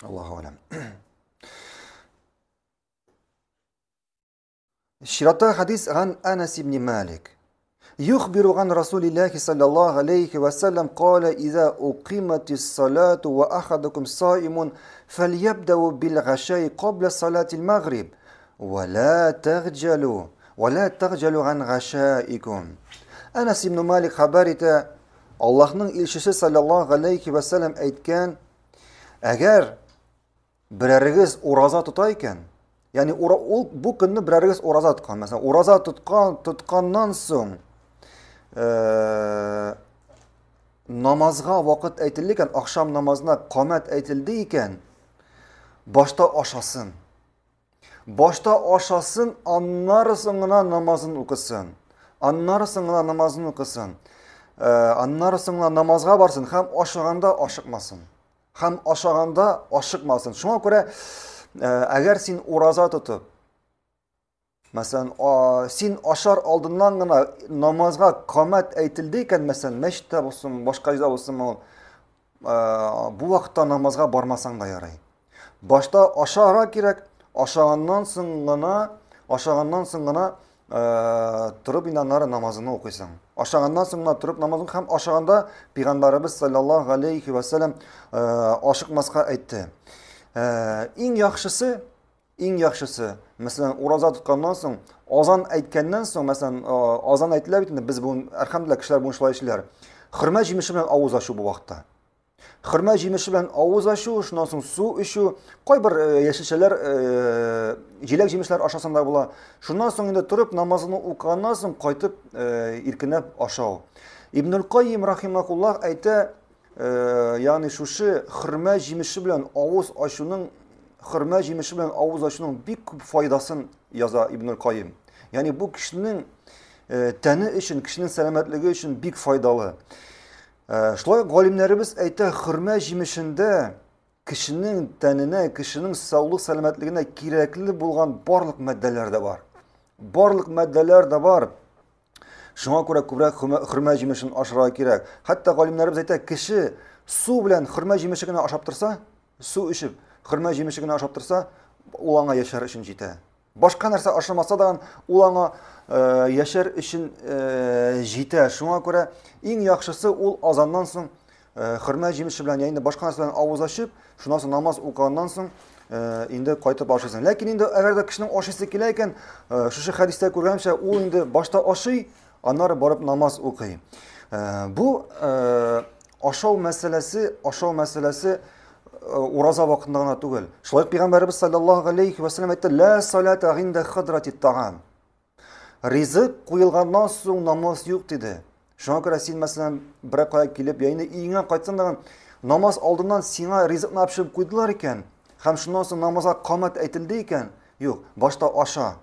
Аллаһу алям. Чиратта хадис ган Анас ибн Малик. يخبر عن رسول الله صلى الله عليه وسلم قال إذا أقيمت الصلاة وأحدكم صائم فليبدأ بالغشاء قبل صلاة المغرب ولا تخجلوا ولا تخجلوا عن غشائكم. Әнәс ибн Малик хәбәр итә, Аллаһның илчесе саллаллаһу алейхи ва сәлләм әйткән, әгәр берәрегез ураза тота икән, ягъни ул бу көнне берәрегез ураза тоткан, мәсәлән, ураза тоткан, тотканнан соң э, намазга вакыт әйтелде икән, ахшам намазына камәт әйтелде икән, башта ашасын. Башта ашасын, аннары соң гына намазын укысын. Аннары соң гына намазын укысын. Э, аннары соң гына намазга барсын һәм ашаганда ашыкмасын. Һәм ашаганда ашыкмасын. Шуңа күрә, э, әгәр син ураза тотып, мәсәлән, син ашар алдыннан гына намазга камәт әйтелде икән, мәсәлән, мәчеттә булсын, башка җирдә булсын, ул э, бу вакытта намазга бармасаң да ярый. Башта ашарга кирәк, ашаганнан соң гына, ашаганнан соң гына э, торып инде аннары намазыңны укыйсың. Ашаганнан соң гына торып намазын һәм ашаганда пәйгамбәребез саллаллаһу алейхи ва саллям э, ашыкмаска әйтте. Э, иң яхшысы, иң яхшысы, мәсәлән, ураза тотканнан соң, азан әйткәннән соң, мәсәлән, азан әйтелә бит инде, без бүген, әлхәмдүлилләһ, кешеләр бүген шулай эшлиләр. Хөрмә җимеше белән авыз ачу бу вакытта. Хөрмә җимеше белән авыз ачу, шуннан соң су эчү, кайбер э, яшелчәләр, э, җиләк җимешләр ашасаң да була. Шуннан соң инде торып намазны укыганнан соң кайтып э, иркенләп ашау. Ибнул Кайим рахимахуллах әйтә, ягъни шушы хөрмә җимеше белән авыз ачуның хөрмә җимеше белән авыз ачуның бик күп файдасын яза Ибнул Кайим. Ягъни бу кешенең тәне өчен, кешенең сәламәтлеге өчен бик файдалы. Э, шулай ук галимнәребез әйтә, хөрмә җимешендә кешенең тәненә, кешенең саулык сәламәтлегенә кирәкле булган барлык матдәләр дә бар. Барлык матдәләр дә бар. Шуңа күрә күбрәк хөрмә җимешен ашарга кирәк. Хәтта галимнәребез әйтә, кеше су белән хөрмә җимеше генә ашап торса, су эчеп, хөрмә җимеше генә ашап торса, ул аңа яшәр өчен җитә. Башка нәрсә ашамаса да, ул аңа э, яшәр өчен э, җитә. Шуңа күрә иң яхшысы ул азаннан соң э, хөрмә җимеше белән, я инде башка нәрсә белән авыз ачып, шуннан соң намаз укыганнан соң инде кайтып ашыйсың. Ләкин инде әгәр дә кешенең ашыйсы килә икән, шушы хәдистә күргәнчә, ул инде башта ашый, аннары барып намаз укый. Бу ашау мәсьәләсе, ашау мәсьәләсе ураза вакытында гына түгел. Шулай ук пәйгамбәребез саллаллаһу алейхи ва саллям әйтте: "Ла салата гинда хадрати таам". Ризык куелганнан соң намаз юк диде. Шуңа күрә син, мәсәлән, бер кая килеп, я инде өеңә кайтсаң да, намаз алдыннан сиңа ризыкны алып куйдылар икән, һәм шуннан соң намазга камәт әйтелде икән, юк, башта аша.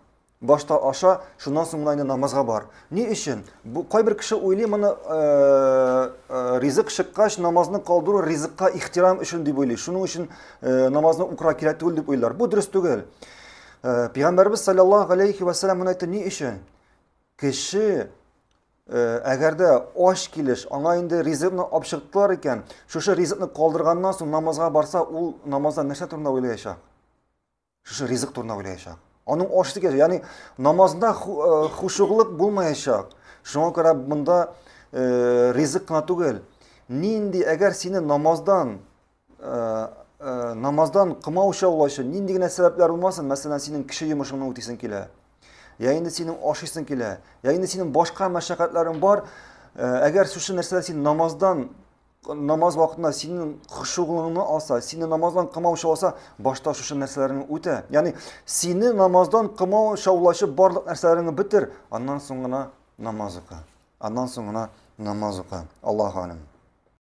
Башта аша, шуннан соң гына инде намазга бар. Ни өчен? Бу кайбер кеше уйлый моны э, э, ризык чыккач намазны калдыру ризыкка ихтирам өчен дип уйлый. Шуның өчен э, намазны укырга кирәк түгел дип уйлар. Бу дөрес түгел. Э, Пәйгамбәрбез саллаллаһу алейхи ва саллям моны әйтте ни өчен? Кеше э, әгәр дә ач килеш, аңа инде ризыкны алып чыктылар икән, шушы ризыкны калдырганнан соң намазга барса, ул намазда нәрсә турында уйлаячак? Шушы ризык турында уйлаячак. Аның ашысы киләчәк. Ягъни намазында э, хушуглык булмаячак. Шуңа күрә монда э, ризык кына түгел. Нинди әгәр сине намаздан э, э, намаздан комаучаулаучы нинди генә сәбәпләр булмасын, мәсәлән, синең кеше йомышыңны үтисең килә. Я инде синең ашыйсың килә, я инде синең башка мәшәкатьләрең бар. Э, әгәр шушы нәрсәләр син намаздан намаз вакытында синең хошугыңны алса, сине намаздан комаучаласа, башта шушы нәрсәләреңне үтә. Ягъни сине намаздан комаучаулаучы барлык нәрсәләреңне бетер, аннан соң гына намаз укы. Аннан соң гына намаз укы. Аллаһу алем.